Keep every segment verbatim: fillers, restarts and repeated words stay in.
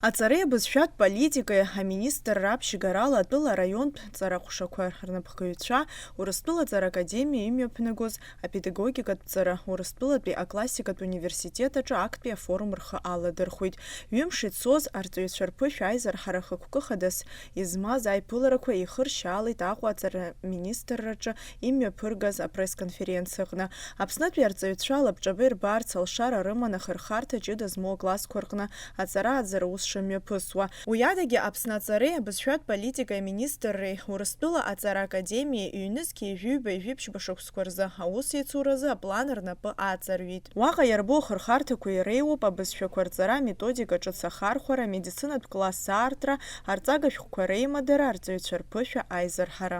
Аҵареи абызшәатә политикеи аминистрра аԥшьгарала атәыла араионтә ҵараҟәшақәа рнапхгаҩцәа Урыстәыла аҵара академиа имҩаԥнагоз апедагогикатә ҵара Урыстәылатәи аклассикатә университет аҿы актәи афорум рхы аладырхәеит. Ҩымш ицоз арҵаҩцәа рԥышәа аизарҳара хықәкы хадас измаз аиԥыларақәа еихыршьаалеит Аҟәа аҵара министрраҿы имҩаԥыргаз апресс-конференциаҟны. Аԥснытәи арҵаҩцәа алабҿаба ирбаарц алшара рыман ахырхарҭа ҷыда змоу аклассқәа рҟны аҵара-ааӡара аус шымҩаԥысуа. Уи адагьы Аԥсны аҵареи абызшәатә политикеи аминистрреи Урыстәыла аҵара академиеи ҩнызқьи ҩажәи ҩба-ҩажәи ԥшьба шықәсқәа рзы аусеицуразы аплан рнапы аҵарҩит. Уаҟа иарбоу ахырхарҭақәа иреиуоуп абызшәақәа рҵара, аметодика ҿыц ахархәара, амедицинатә класс аартра, арҵага шәҟәқәа реимадара, арҵаҩцәа рԥышәа аизырҳара.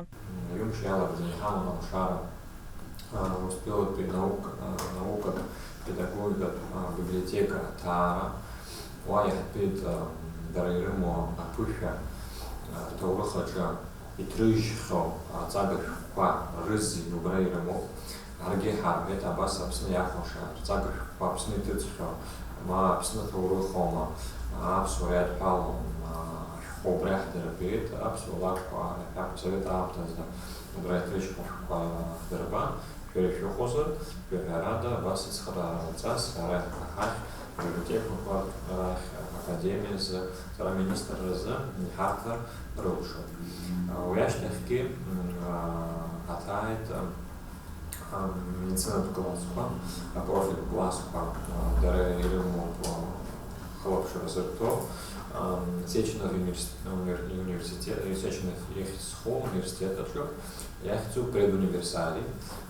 Ҩымш иалагӡаны иҳаман алшара, а, Урыстәылатәи наук-, а, наукатә педагогикатә, а, библиотека аҭаара. Уа иаҳтәеит, а, дара ирымоу аԥышәа, а, рҭоурых аҿы иҭрыжьхьоу арҵага шәҟәқәа рызегь убра ирымоуп. Ҳаргьы ҳарҳәеит, абас Аԥсны иахәаша арҵага шәҟәқәа, Аԥсны иҭыҵхьоу, ма Аԥсны ҭоурыхоума, аԥсуара иадҳәалоу, а, ашәҟәқәа убра иаҳдырбеит, аԥсуа лакәқәа ҳәа Совет аамҭазы убра иҭрыжьхьоу ашәҟәқәа ҳдырбан, шәара ишәыхәозар, шәаҳәарада, абас ацхыраара ҟарҵаз, ара ҳахь, абиблиотекақәа рахь, академиазы, сара министрразы иҳарҭар рылшоит. Уи ашьҭахьгьы, м, а, ҳаҭааит, м, амедицинатә классқәа, апрофильтә классқәа, а, дара ирымоуп, а, хылаԥшра зырҭо, ам, Сеченов универс-, универ-, университет, Сеченов ихьӡ зху университет аҿы иахьӡуп предуниверсали,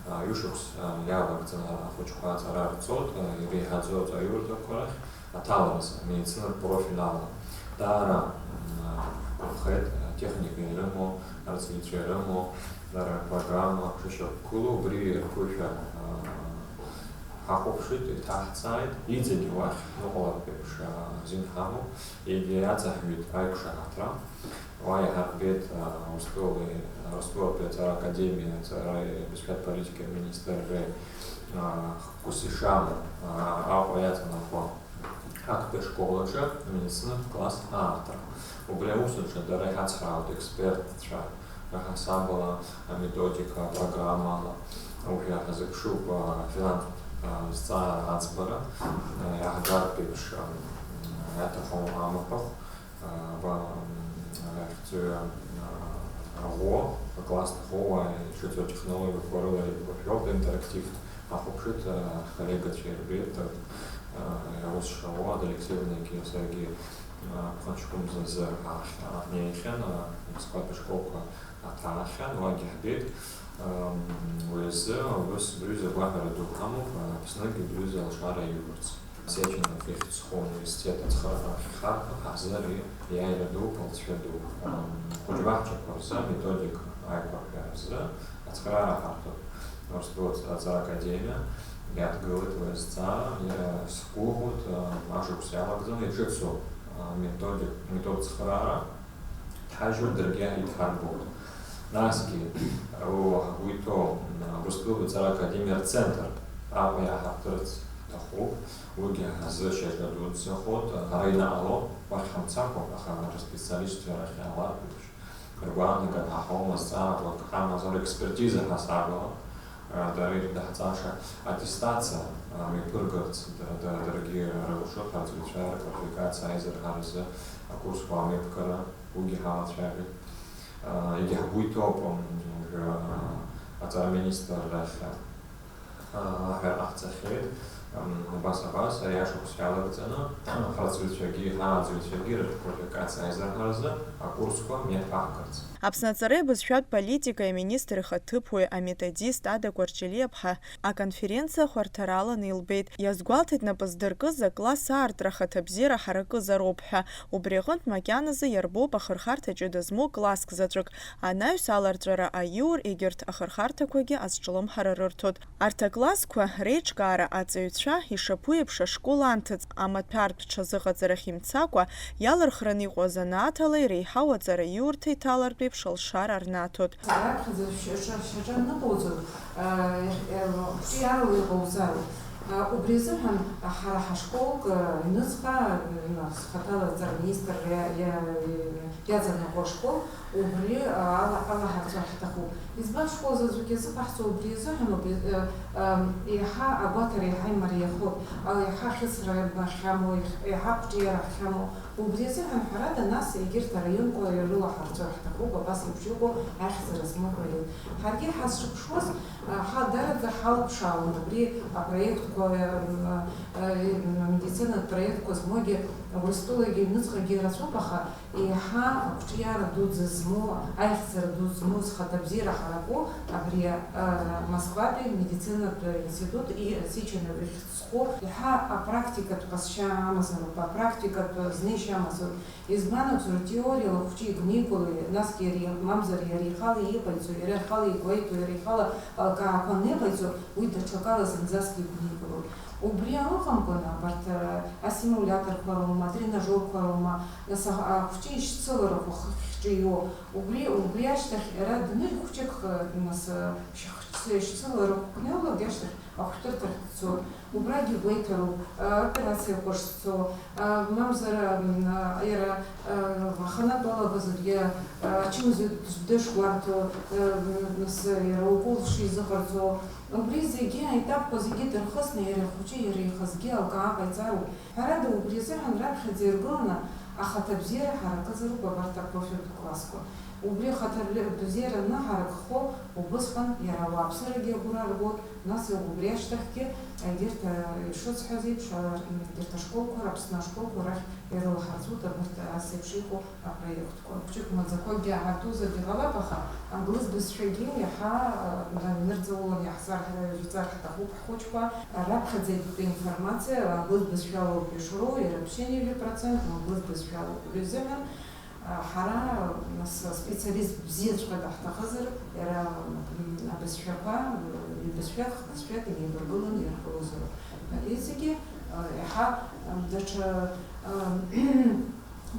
а, ҩышықәс, а, иалагӡаны ахәыҷқәа аҵара рҵоит, а, иреиҳаӡоу аҵараиурҭақәа рахь аҭаларазы, амедицинатә профиль ала. Даара, м, а, ҳгәаԥхеит, атехника ирымоу, арҵаҩцәа ирымоу, дара рпрограмма шышьақәгылоу, убри рԥышәа, а, ҳахәаԥшит, иҭаҳҵааит, иҵегьы уахь ҳныҟәалартә еиԥш, а, азин ҳамоуп, егьи иаҵаҳҩит аиқәшаҳаҭра. Уа иаҳартәеит, а, Урыстәылеи, Урыстәылатәи аҵара академиеи аҵареи абызшәатә политикеи аминистрреи, а, хықәкыс ишамоу, а, Аҟәа иаҵанакуа актәи ашкол аҿы амедицинатә класс аартра. Убри аус аҿы дара иҳацхраауеит експертцәа, раҳасабала, аметодика, апрограммала. Уажәы ҳазыԥшуп, а, финанстә, а, зҵаара аӡбара, а, иаҳгартә еиԥш, а, иаҭаху амаҭәахә, а, ба-, м, ахьӡ-, а, аӷәы, акласстә ӷәы, уа ишыҵоу атехнологиақәа рыла еиқәыршәоуп, интерактивтә. Ҳахәаԥшит, а, ҳколлегацәа ирбеит, а, аус шауа, Алексеи Ванагьы саргьы, а, ԥхынҷкәымзазы ҳахь-, ҳнеихьан, а, Москватәи ашколқәа аҭаахьан, уагьы ҳбеит. Ам, уи азы аус, убри азы агәаҳәара ду ҳамоуп, а, Аԥсныгьы убри азы алшара аиурц. Сеченов ихьӡ зху ауниверситет ацхыраара ахьхарҭәо ҳазы ари иааира дууп, алҵшәа дууп. Ам, хәыҷбаҳчақәа рзы аметодика аиқәыршәара азы ацхыраара ҳарҭоит. Урыстәыла аҵара академиа иадгылеит уи азҵаара, иа-, сгәыӷуеит, а, ашықәс иалагӡаны иҿыцу, а, методик-, метод цхыраара дҳажьуеит, даргьы идҳарбоит. Насгьы, о, ҳгәы иҭоу, м, Урыстәыла аҵара академиа рцентр Аҟәа иааҳарԥырц ҳҭахуп, уигьы ҳазы шьаҿа дуӡӡахоит, ара инаало, уахь ҳамцакәа, аха рспециалистцәа рахь иаалартә еиԥш, ргәаанагара ҳаҳауама, зҵаарақәак ҳамазар, експертиза ҳасабала, а, дара ирыдаҳҵаша аттестациа, а, мҩаԥыргарц, дара, дара, даргьы рылшоит, ҳарҵаҩцәа рквалификациа аизырҳаразы акурсқәа амҩаԥгара, уигьы ҳалацәажәеит. А, егьи ҳгәы иҭоуп, м, уажәы, а, аҵара министр рахь, а, аҳәара ҟаҳҵахьеит, м, убас, абас, ари ашықәс иалагӡаны, ҳарҵаҩцәагьы, ҳааӡаҩцәагьы рквалификациа аизырҳаразы акурсқәа мҩаԥаҳгарц. Аԥсны аҵареи абызшәатә политикеи аминистр ихаҭыԥуаҩ аметодист Ада Кәарҷелиаԥҳа аконференциа хәарҭараланы илбеит, иазгәалҭеит напы здыркыз акласс аартра ахаҭабзиара ҳаракызароуп ҳәа, убри аҟынтә макьаназы иарбоуп ахырхарҭа ҷыда змоу класск заҵәык, анаҩс аларҵәара аиур, егьырҭ ахырхарҭақәагьы азҿлымҳара рырҭоит. Арҭ аклассқәа реиҿкаара аҵаҩцәа, ишаԥу еиԥш, ашкол анҭыҵ амаҭәартә ҽазыҟаҵарахь имцакәа, иалырхраны иҟоу азанааҭ ала иреиҳау аҵараиурҭа иҭалартә еиԥш алшара рнаҭоит. Раԥхьаӡа шьаҿа, шьаҿа аныҟауҵо, а, иахь, а, қәҿиарала иҟауҵароуп. Убри азыҳәан ҳара ҳашколк аҩныҵҟа, нас хаҭала аҵара министр иа-, иа-, иаҵанакуа ашкол, убри ала-, алаҳарцәа ҳҭахуп. Избан школ заҵәык иазыҟаҳҵо убри азыҳәаноуп, еиҳа агәаҭара еиҳа имариахоит, еиҳа ахьыцра ахьамоу, еиҳа ақәҿиара ахьамоу. Убри азыҳәан, ҳәарада, нас егьырҭ араионқәа ирылаҳарцәар ҳҭахуп абас еиԥш иҟоу ахьӡара змоу проект. Ҳаргьы ҳазҿыԥшуаз, ҳа дараӡа ҳалԥшаауан абри апроектқәа, м, м, амедицинатә проектқәа змоугьы Урыстәылагьы аҩныҵҟагьы рацәоуп, аха еиҳа ақәҿиара дуӡӡа змоу, аихьӡара дуӡӡа змоу, зхаҭабзиара ҳараку абри, а, Москватәи амедицинатә институт и Сеченов ихьӡ зху, еиҳа апрактикатә ҟазшьа амазароуп, апрактикатә знеишьа амазароуп. Избан акәзар, теориала ахәыҷы игәникыло, насгьы иара, мамзар иара ихала иҟаиҵо, иара ихала игәеиҭо, иара ихала алкаақәа аныҟаиҵо, уи даҽакала зынӡаск игәникылоит. Убри аныҟамкәан, абарҭ, а, асимуляторқәа роума, атренажерқәа роума, нас а-, ахәыҷы ишьцыларақәа хыхь-хьҿы иоу, убри, убри ашьҭахь иара даныжь хәыҷык, а, нас, а, шьх-, шьцыларақәа гәнеулак ашьҭахь ахәшәтәырҭахь дцоит. Убрагьы гәеиҭароуп, а, операциақәа шцо, а, мамзар, м, а, иара, а, аханатә алаба зегьы, а, ачымазаҩ дышгәарҭо, а, м, нас иара укол шизыҟарҵо, убри зегьы аетапқәа зегьы дырхысны иара ихәыҷы иара ихазгьы алкаа ҟаиҵароуп. Ҳәарада, убри азыҳәан раԥхьаӡа иргыланы ахаҭабзиара ҳаракызароуп абарҭ апрофильтә классқәа. Убри ахаҭабзиара анаҳаракхо, убысҟан иара ауааԥсырагьы агәра ргоит, нас убри ашьҭахьгьы егьырҭ, а, ишысҳәаз еиԥш, а, егьырҭ ашколқәа, Аԥсны ашколқәа рахь ирылаҳарцоит абарҭ ас еиԥш иҟоу апроектқәа. Хәыҷык маӡақәакгьы ааҳартузаргьы ҟалап, аха англыз бызшәагьы иаҳа, а, нырҵаулан иаҳзар-, иаҳзар ҳҭахуп ҳхәыҷқәа. Раԥхьаӡатәи информациа англыз бызшәалоуп ишроу, иара ԥшьынҩажәа процент англыз бызшәалоуп. Уи азыҳәан, а, ҳара, нас, специалист бзиаҵәҟьа даҳҭахызар, иара, м, абызшәақәа, м, ҩбызшәак, хкызшәак инеибаргыланы ирҳәозароуп. Иҵегьы, а, иаҳа, м, даҽа, а,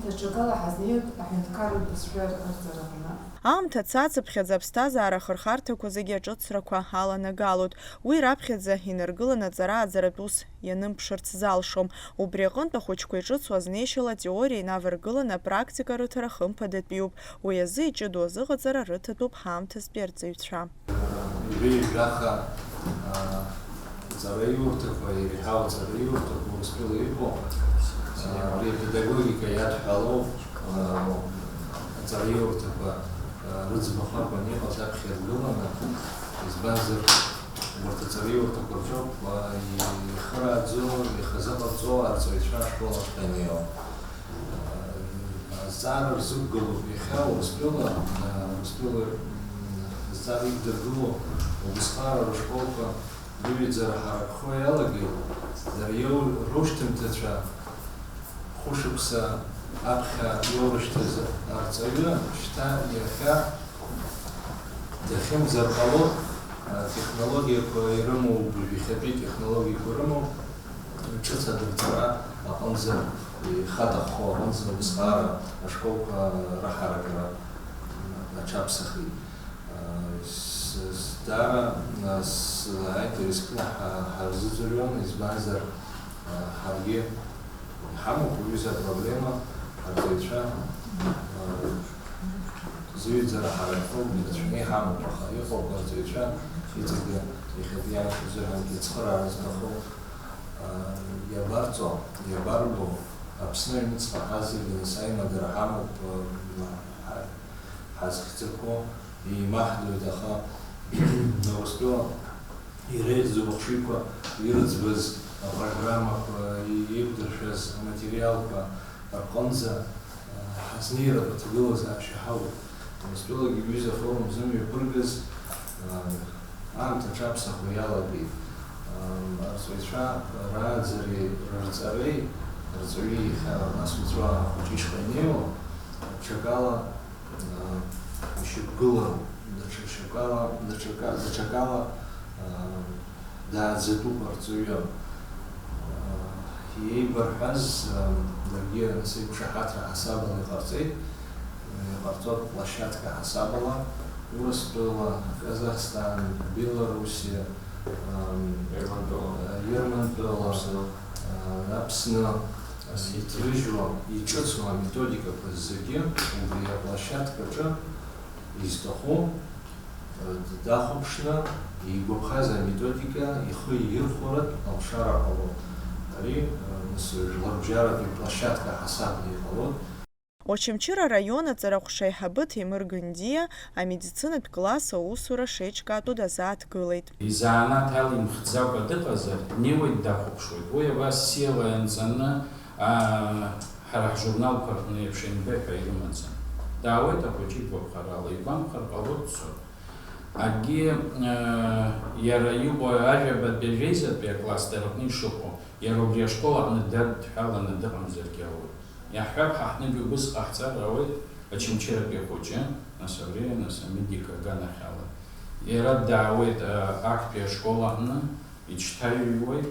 даҽакала ҳазнеиуеит аҳәынҭқарратә бызшәа арҵараҟны. Аамҭа цацыԥхьаӡа аԥсҭазаара ахырхарҭақәа зегьы аҿыцрақәа аланагалоит. Уи раԥхьаӡа инаргыланы аҵара-ааӡаратә ус ианымԥшырц залшом. Убри аҟынтә ахәыҷқәа иҿыцу азнеишьала атеориа инаваргыланы апрактика рыҭара хымԥадатәиуп. Уи азы иҷыдоу азыҟаҵара рыҭатәуп ҳаамҭазтәи арҵаҩцәа. Ҩажәи жәаха, а, ҵараиурҭақәа, иреиҳау ҵараиурҭақәа Урыстәыла иҟоу, а, абри апедагогика иадҳәалоу, а, аҵараиурҭақәа, а, рыӡбахә акәын иҟаз аԥхьа иргыланы, избанзар, убарҭ аҵараиурҭақәа рҿоуп, а, ихырааӡо, ихазыҟарҵо арҵаҩцәа ашкол ахь инеиуа. Азҵаара рзықәгылоуп иахьа Урыстәыла, Урыстәыла, м, азҵаара иқәдыргыло убысҟак рышколқәа рыҩаӡара ҳаракхо иалагеит, дара иоу-, рушьҭымҭацәа хәышықәса аԥхьа иоурышьҭыз арҵаҩы шьҭа иахьа дахьымӡар ҟалоит, а, технологиақәа ирымоу, уажә иахьатәи технологиақәа рымоу, ҿыц адырҵара аҟынӡа, ихаҭаххо аҟынӡа убысҟак ашколқәа раҳаракра аҽаԥсахит. А, с-, с-, даара, а, с-, аинтерес кны ҳа-, ҳарзыӡырҩуан, избанзар, а, ҳаргьы Иҳамоуп уи аҩыза апроблема, арҵаҩцәа, э, зыҩаӡара ҳаракқәоуп, ирацәаны иҳамоуп, аха иҟоуп арҵаҩцәа, иҵегьы иахьатәи амш азыҳәангьы ацхыраара зҭаху, э, иабарҵо, иабарбо, Аԥсны аҩныҵҟа ҳазегьы нас аимадара ҳамоуп, э, ҳа-, ҳазхьӡақәоу еимаҳдоит, аха Урыстәыла иреиӷьӡоу ахшыҩқәа ирыӡбаз апрограммақәа, иеиқәдыршәаз аматериалқәа рҟынӡа, а, ҳазнеиратә аҭагылазаашьа ҳауп. Урыстәылагьы ҩыза афорум зымҩаԥыргаз, а, аамҭа аҽаԥсахуа иалагеит. А, арҵаҩцәа рааӡареи рырҵареи, арҵаҩы иахьа нас уаҵәы ахәыҷы ишҟа инеиуа, ҽакала, а, ишьақәгылароуп, даҽа шьакала, даҽака-, даҽакала, а, дааӡатәуп арҵаҩы. А, иеибарҳәаз, а, даргьы нас еиқәшаҳаҭра ҳасабала иҟарҵеит, иҟарҵоит площадка ҳасабала, Урыстәыла, Казахстан, Белоруссиа, а, Ермантол. А, Ерман-, Аԥсны, Аԥсны иҭрыжьуа, иҿыцу аметодикақәа зегьы убри аплощадкаҿы изҭаху дахәаԥшны, игәаԥхаз аметодика ихы иирхәаратә алшара ҟалоит. Ари, нас, жәларбжьаратәи площадка ҳасабны иҟалоит. Очамчыра араион аҵарахәша аиҳабы Ҭемыр Гындиа амедицинатә класс аусура шеиҿкаатәу дазааҭгылеит. Изанааҭ ала имхӡакәа дыҟазар, днеиуеит, дахәаԥшуеит. Уи абас сиала ианҵаны, аа, ҳара ҳжурналқәа рҟны еиԥш еимдеи ҳәа ирымаӡам. Даауеит ахәыҷы игәаԥхарала, игәамԥхар ҟалоит, дцоит. Акгьы, аа, иара иҟоу ажәабатәи ажәеизатәи акласс дара рҟны ишыҟоу, иара убри ашкол аҟны дадҳәаланы дыҟамзаргьы ауеит. Иаҳҳәап, ҳа ҳнагьы убыс ҟаҳҵар ауеит, Очамчыратәи ахәыҷы, нас абри, нас амедика аганахьала. Иара даауеит, а, актәи ашкол аҟны, иҽҭаҩҩуеит,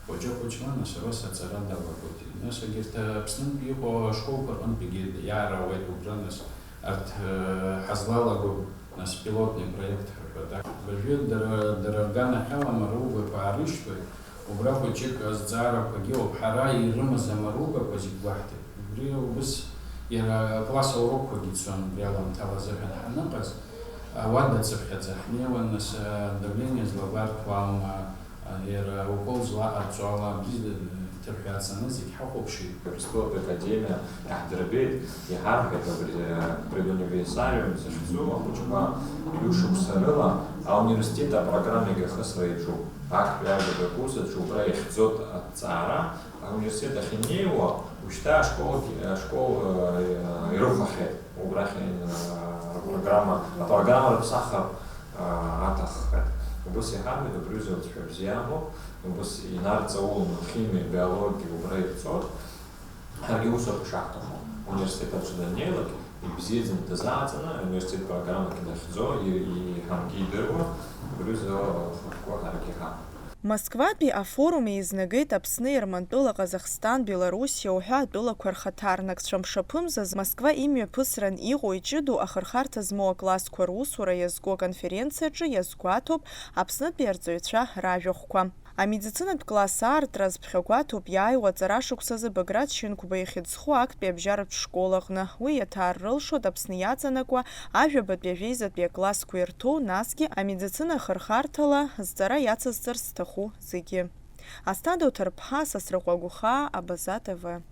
хәыҷы-хәыҷла, нас абас аҵара далагоит. Нас егьырҭ Аԥснынтәи иҟоу ашколқәа рҟынтәигьы иаараауеит убра, нас арҭ, а, ҳазлалаго, нас пилотный проект ҳәа ҳәа. Уажәы дара, дара рганахьала амаругақәа аарышьҭуеит. Убра хәыҷык азҵаарақәагьы ыҟоуп, ҳара ирымаз амаругақәа зегь гәаҳҭеит. Убри убыс иара акласс аурокқәагьы цон, убри аламҭала азыҳәан ҳаныҟаз, ауада цыԥхьаӡа ҳнеиуан, нас, адавление злабарҭо аума, иара аукол злаҟарҵо ала, абри ҭырҳәааҵаны зегь ҳахәаԥшит. Аԥсуатә академиа иаҳдырбеит, иҳарҳәеит абри, предуниверсариум захьӡу ахәыҷқәа ҩышықәса рыла ауниверситет апрограммагьы ахысра иаҿуп. Актәи ажәабатә курс аҿы убра иахьӡоит аҭҵаара, ауниверситет ахьынеиуа, ушьҭа ашкол, ашкол, э, ирыхәахьеит, убрахь, э, апрограмма, апрограмма рыԥсахыр, э, аҭаххеит. Убыс иҳамеит, убри рзы уцәшәа бзиа амоуп, убыс инарҵауланы химиа, биологиа убра ирҵоит. Ҳаргьы усоуп ишаҳҭаху. Ауниверситет аҿы даннеилак, ибзиаӡаны дазааӡаны, ауниверситет программагьы дахьӡо, и-, и-, иҳамгьы идыруа, убри рзы ахықәкы ҳаргьы ҳамоуп. Москватәи афорум еизнагеит Аԥсны, Ермантәыла, Ҟазахстан, Белоруссиа уҳәа атәылақәа рхаҭарнакцәа. Мшаԥымзаз Москва имҩаԥысран иҟоу иҷыдоу ахырхарҭа змоу аклассқәа русура иазку аконференциаҿы иазгәаҭоуп Аԥснытәи арҵаҩцәа ражәахәқәа. Амедицинатә класс аартра азԥхьагәаҭоуп иааиуа аҵарашықәсазы Баграт Шьынқәба ихьыӡху актәи абжьаратә школ аҟны. Уи иаҭаар рылшоит Аԥсны иаҵанакуа ажәабатәи ажәеизатәи аклассқәа ирҭоу, насгьы амедицина ахырхарҭала зҵара иацызҵарц зҭаху зегьы. Асҭанда Уҭарԥҳа, Сасрыҟәа Гәхаа, Абаза Т В.